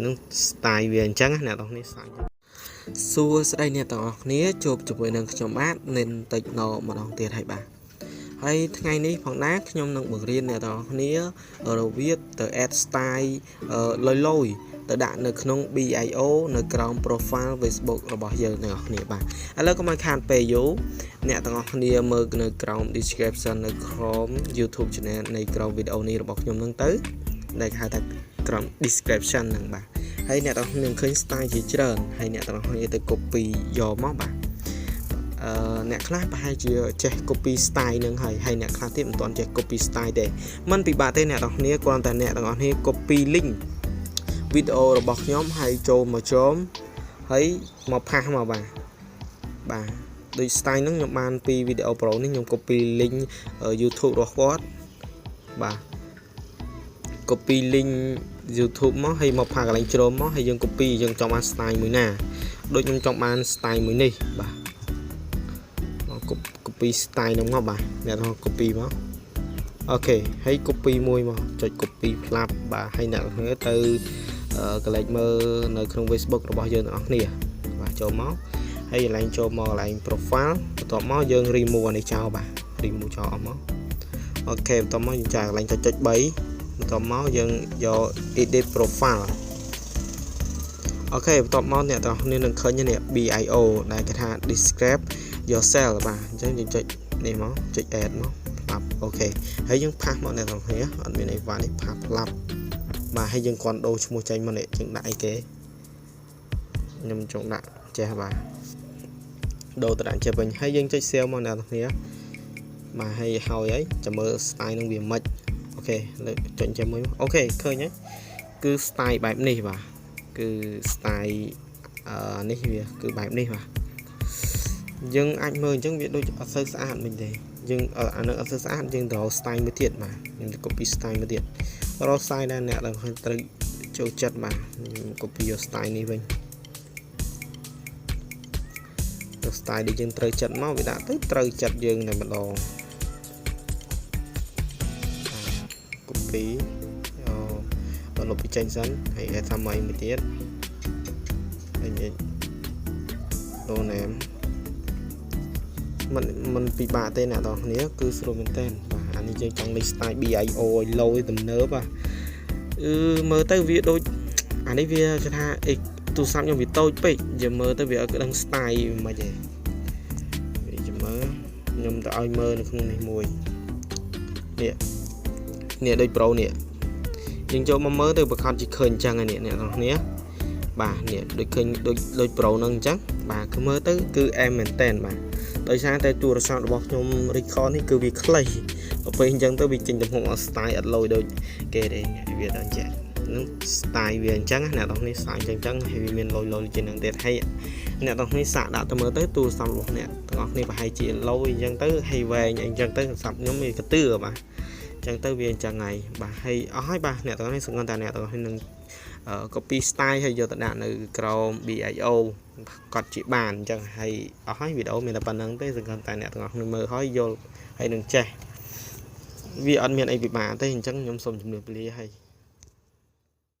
នឹង style វាអញ្ចឹងណាអ្នកទាំងនេះ style សួស្តីអ្នកទាំងអស់គ្នាជួបជាមួយនឹងខ្ញុំបាទនិនតិចណម្ដងទៀតហើយបាទហើយថ្ងៃនេះផងដែរខ្ញុំនឹងបង្រៀនអ្នកទាំងអស់គ្នារបៀបទៅ add style លយលយទៅដាក់នៅក្នុង bio នៅក្រោម profile Facebook របស់យើងទាំងអស់គ្នាបាទឥឡូវកុំឲ្យខានពេលយូរអ្នកទាំងអស់គ្នាមើលនៅក្រោម description នៅក្រោម YouTube channel នៃក្រោមវីដេអូនេះរបស់ខ្ញុំហ្នឹងទៅដែលគេហៅថាក្រោម description ហ្នឹងបាទហើយអ្នកទាំងអស់គ្នានឹងឃើញ style ជាច្រើនហើយអ្នកទាំងអស់គ្នាទៅ copy យកមកបាទអឺអ្នកខ្លះប្រហែលជាចេះ copy style នឹងហើយហើយអ្នកខ្លះទៀតមិនទាន់ចេះ copy style ទេមិនពិបាកទេអ្នកទាំងអស់គ្នាគ្រាន់តែអ្នកទាំងអស់គ្នា copy link វីដេអូរបស់ខ្ញុំហើយចូលមកចូលហើយមក paste មកបាទបាទដូច style ហ្នឹងខ្ញុំបានពីវីដេអូ Pro នេះខ្ញុំ copy link YouTube របស់គាត់បាទ copy link YouTube មកហើយមក paste កន្លែងជ្រោមមកហើយយើង copy យើងចង់បាន style មួយណាដូចខ្ញុំចង់បាន style មួយនេះបាទមក copy style ហ្នឹងមកបាទអ្នកទាំង copy មក OK ហើយ copy មួយមកចុច copy ផ្លាប់បាទហើយអ្នកទាំងគ្នាទៅកន្លែងមើលនៅក្នុង Facebook របស់យើងទាំងអស់គ្នាបាទចូលមកហើយកន្លែងចូលមកកន្លែង profile បន្ទាប់មកយើង remove អានេះចោលបាទ remove ចោលអស់មក OK បន្ទាប់មកយើងចាកន្លែងចុចចុច3បន្ទាប់មកយើងយក edit profile OK បន្ទាប់មកអ្នកទាំងអស់គ្នានឹងឃើញនេះ bio ដែលគេថា describe yourself បាទអញ្ចឹងយើងចុចនេះមកចុច add មកផ្លាប់ OK ហើយយើង paste មកអ្នកទាំងគ្នាអត់មានអីវ៉ានេះ paste ផ្លាប់បាទហើយយើងគ្រាន់ដូរឈ្មោះចេញមកនេះយើងដាក់អីគេខ្ញុំចង់ដាក់ចេះបាទដូរទៅដាក់ចេះវិញហើយយើងចុច save មកអ្នកទាំងគ្នាបាទហើយហើយហើយចាំមើល style នឹងវាមិន OK លើកចុចចេះមួយ OK ឃើញហើយគឺ style បែបនេះបាទគឺ style អឺនេះវាគឺបែបនេះបាទយើងអាចមើលអញ្ចឹងវាដូចអត់សូវស្អាតមិនទេយើងអានឹងអត់សូវស្អាតយើងត្រូវ style មួយទៀតបាទខ្ញុំទៅ copy style មួយទៀតរក style ដែលអ្នកទាំងត្រូវចូលចិត្តបាទខ្ញុំ copy យក style នេះវិញយក style ដែលយើងត្រូវចិត្តមកវាដាក់ទៅត្រូវចិត្តយើងតែម្ដង copy យកលុបពីចេញសិនហើយ add ថ្មីមួយទៀតហើយនិយាយដូរ name មិនមិនពិបាកទេអ្នកនរគ្នាគឺស្រួលមែនតើបាទអានេះយើងចង់លេង style BIO ឲ្យឡូយទំនើបបាទអឺមើលទៅវាដូចអានេះវាគេថាអេទូរស័ព្ទខ្ញុំវាតូចពេកយើងមើលទៅវាអត់ដឹង style មិនទេវាចាំមើលខ្ញុំទៅឲ្យមើលនៅក្នុងនេះមួយនេះនេះដូច Pro នេះយើងចូលមកមើលទៅប្រកាសជាឃើញអញ្ចឹងហើយនេះអ្នកនរគ្នាបាទនេះដូចឃើញដូចដូច Pro ហ្នឹងអញ្ចឹងបាទគឺមើលទៅគឺអែមមែនតែនបាទដោយសារតែទូរស័ព្ទរបស់ខ្ញុំ record នេះគឺវាខ្លីដល់ពេលអញ្ចឹងទៅវាចេញទំហំអត់ style អត់លយដូចគេទេវាដល់ចេះនឹង style វាអញ្ចឹងអ្នកទាំងនេះ style អញ្ចឹងអញ្ចឹងហើយវាមានលយលយជាងនឹងទៀតហើយអ្នកទាំងនេះសាកដាក់ទៅមើលទៅទូរស័ព្ទរបស់អ្នកទាំងអស់គ្នាប្រហែលជាលយអញ្ចឹងទៅហើយវែងអញ្ចឹងទៅទូរស័ព្ទខ្ញុំវាកទឿបាទអញ្ចឹងទៅវាអញ្ចឹងហើយបាទហើយអស់ហើយបាទអ្នកទាំងនេះសង្ឃឹមថាអ្នកទាំងនេះនឹង copy style ហើយយកទៅដាក់នៅក្រោម BIO កត់ជាបានអញ្ចឹងហើយអស់ហើយវីដេអូមានតែប៉ុណ្្នឹងទេសង្ឃឹមតែអ្នកទាំងអស់គ្នាមើលហើយយល់ហើយនឹងចេះវាអត់មានអីពិបាកទេអញ្ចឹងខ្ញុំសូមជម្រាបលាហើយ។